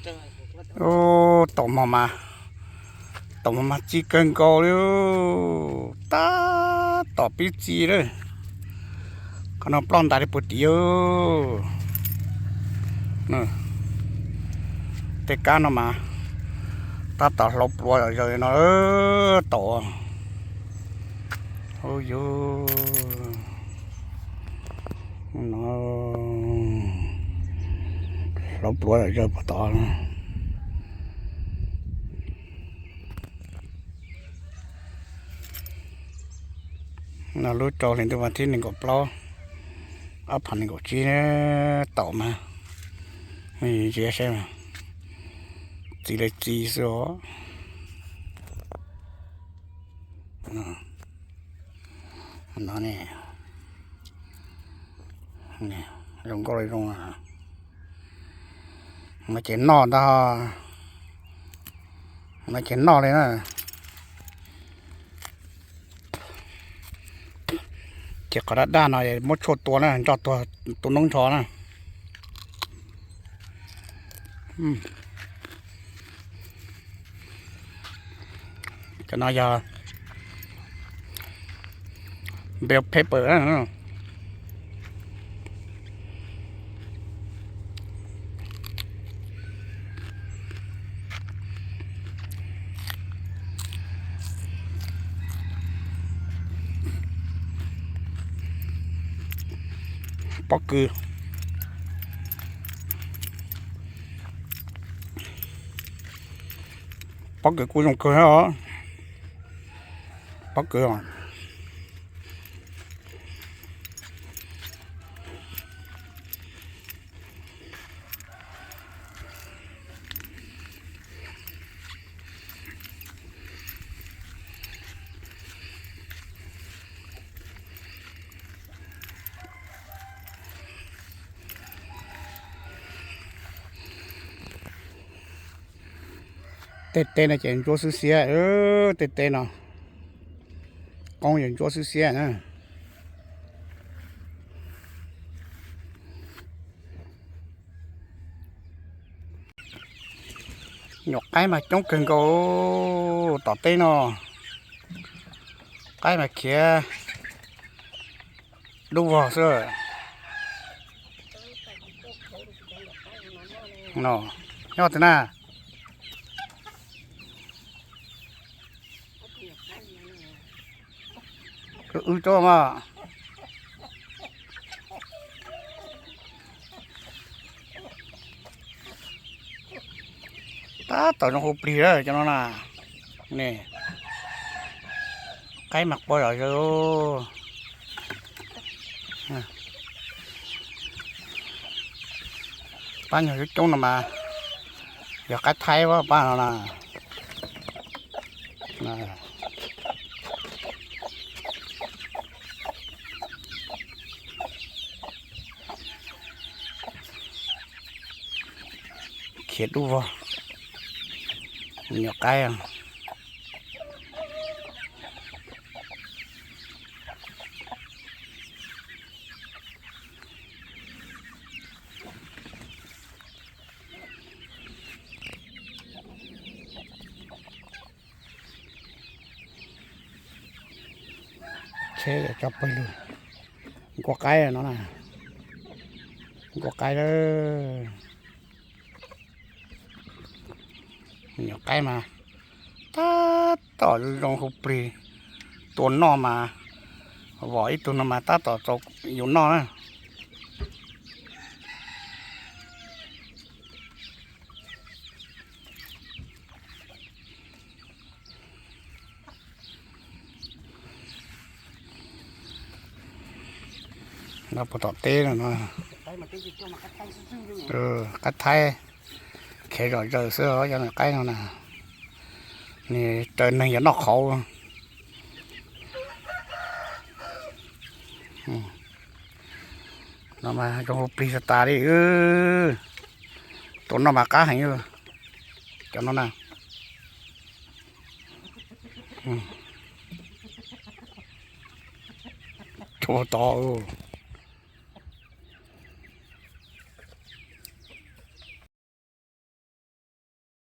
Ub, taum hmo mas, taum hmo mas txi kawg nkaus li, tab tom pib txi lawm. Qhov no ploj ntais li puag tid. Tej kab no mas tab tom hlauv pluav zom zaws no, taum. Ub, yus no hlauv pluav zom zaws puag tod. No lub rau hli ntuj vas thib nees nkaum plaub, ob phav nees nkaum tsib, taum mas, ntsia saib, txi li txi xwb os. No ne, zoo nkauj li zoo. No ces noj ntag, no ces noj li na. Ces qhov daj daj no muab tshuaj tua na, nroj tua noob nrho na. Cov no yog bell pepper. Pob kws, pob kws kuj zoo kawg os. Pob kws os. Tej teb no ces ntsuab xwb xiab, tej teb no, qoob yeej ntsuab xwb xiab na. Nyuam qaib mas coob kawg nkaus tom teb no, qaib mas khiav dub vog xwb. No, nyob twg na? Wb tso mas. Tab tom zoo hu plig lawm cov no na. Ne, qaib mas qua zom zaws. Pab nyuag coob coob no mas yog qaib thaib pab no na. Khiav dub vog, nyuam qaib. Tsheb tso pawg lug, nkuaj qaib no na, nkuaj qaib lawm. Nyuam qaib mas tab tom zoo hu plig, tua noj mas, vom ib tug no mas tab tom txaus yus noj na. No puag tom teb no, qaib thaib khiav zom zaws xwb os, cov qaib no na, nws raws neeg yog noj qhauv. No mas zoo hu plig tag tas li. Tus no mas qab heev, cov no na. Tod,